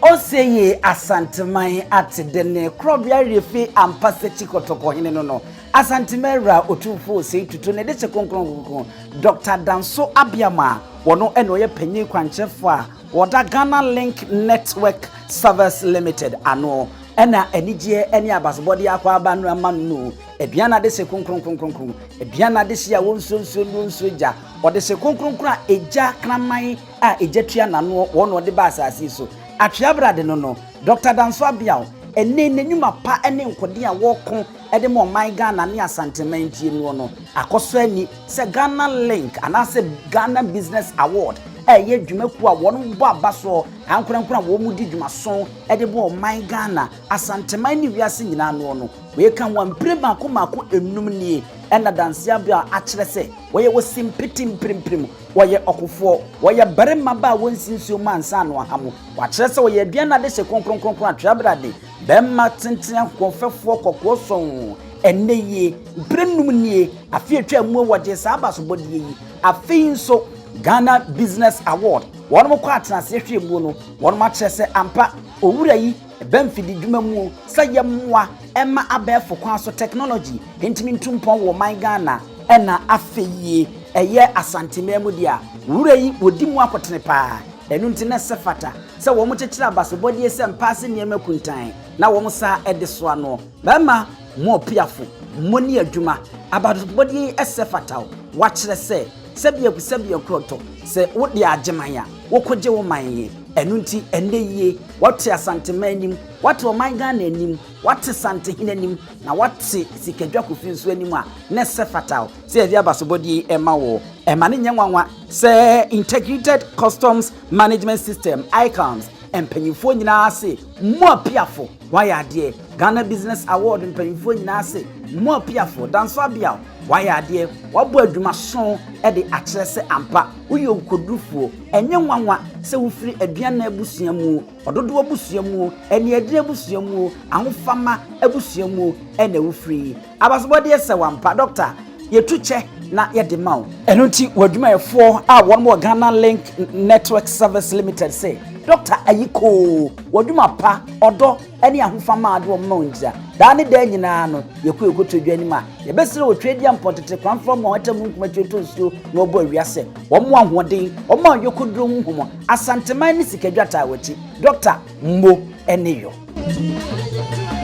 Oseye Asanteman ate dɛ ne korɔbea refi ampa sɛkyi kɔtɔkɔhene no no. Asanteman wura Otumfoɔ Osei Tutu ne dehye kronkron kronkron Dr. Danso Abiama wɔno ɛna ɔyɛ panyin kwankyerɛfoɔ a wɔda Ghana Link Network Service Limited ano ɛna anigyeɛ ne abasobɔdeɛ akɔ aba no ama no aduane adehye kronkron kronkron aduane adehye a wɔnsuo nsuo no nsuo gya ɔde hye kronkronkron a egya kraman a egya tua n'ano wɔn na ɔde ba asase yi so atwea brade no no Dr. Danso Abiaw ɛne n'enwuma pa ne nkɔden a wɔko ɛde ma ɔman Ghana ne Asanteman ntie no no akɔsɔ ani sɛ Ghana Link anaasɛ Ghana Business Award ɛyɛ dwumakuo a wɔn bɔ aba soɔ ankorankora a wɔn mu di dwumaso ɛde bɔ ɔman Ghana Asanteman ne wiase nyinaa no no wei ka ho a mpire mako mako enum nie ɛna Danso Abiaw akyerɛ sɛ wɔyɛ wɔsi mpete mpirimpirim wɔyɛ ɔkofoɔ wɔyɛ barima ba a wɔnsi nsuo mu ansa no aha mu wakyerɛ sɛ wɔyɛ aduane ade hyɛ kronkronkronkron atwea brade bɛrima tenten ahoɔfɛfoɔ kɔkɔɔ sɔn ɛnɛ yie mpire num nie afe atwa mu wɔgye saa abasobɔdeɛ yi afei nso Ghana Business Award wɔn kɔ atenaseɛ hwɛ mu no wɔn akyerɛ sɛ ampa owura yi ɛbɛn mfidi dwuma mu sɛ yɛ mmoa ɛma abɛɛfo kwan so technology ntumi ntu mpɔn wɔ ɔman Ghana ɛna afei yie ɛyɛ Asanteman mu deɛ a wura yi wɔdi mu akɔtene paa ɛno nti na ɛsɛ fata sɛ wɔn kyekyere abasobɔdeɛ sɛ mpaase nneɛma kuntan na wɔn sa ɛde soa no bɛrima mo ɔpiafo mo ne adwuma abasobɔdeɛ yi ɛsɛ fata o wakyerɛ sɛ sɛbi sɛbi ɛkorɔtɔ sɛ wode agye man a wokɔgye wo man yi ɛno nti ɛnɛ yie wate Asanteman anim wate ɔman Ghana anim wate Santehene anim na wate Sikadwa Kofi nso anim a na ɛsɛ fata o sɛ yɛde abasobɔdeɛ yi ɛma wɔ ɛma ne nyɛ nwanwa sɛ Integrated Customs Management System ICUMS mpanyinfoɔ nyinaa se mo apiafo wayɛ adeɛ. Ghana Business Award mpanyinfoɔ nyinaa se mo apiafo Danso Abiaw wayɛ adeɛ wabɔ adwumaso de akyerɛ sɛ ampa woyɛ nkodurufoɔ ɛnyɛ nwanwa sɛ wofiri aduane abusua mu ɔdodoɔ abusua mu ɛne adini abusua mu ahofama abusua mu ɛna wofiri abasobɔdeɛ sɛ wampa doctor yɛtu kyɛ na yɛde ma wo ɛno nti w'adwumayɛfoɔ a wɔn wɔ Ghana Link Network Service Limited sɛ Dr. Ayikoo w'adwuma pa ɔdɔ ne ahofama ade wɔn ma wɔn nkyira daa ne daa nyinaa no yɛkɔ yɛkɔtɔ dwa anim a yɛbɛsrɛ wɔ twɛ di ampɔtete kwanfoɔ ma wɔn mu nkuma tuo nsuo na wɔbɔ awia sɛ wɔn mo ahoɔden wɔn a yɛkɔduro honhom Asanteman ne Sikadwa taa wɔakyi Dr. Mmo ne yɔ.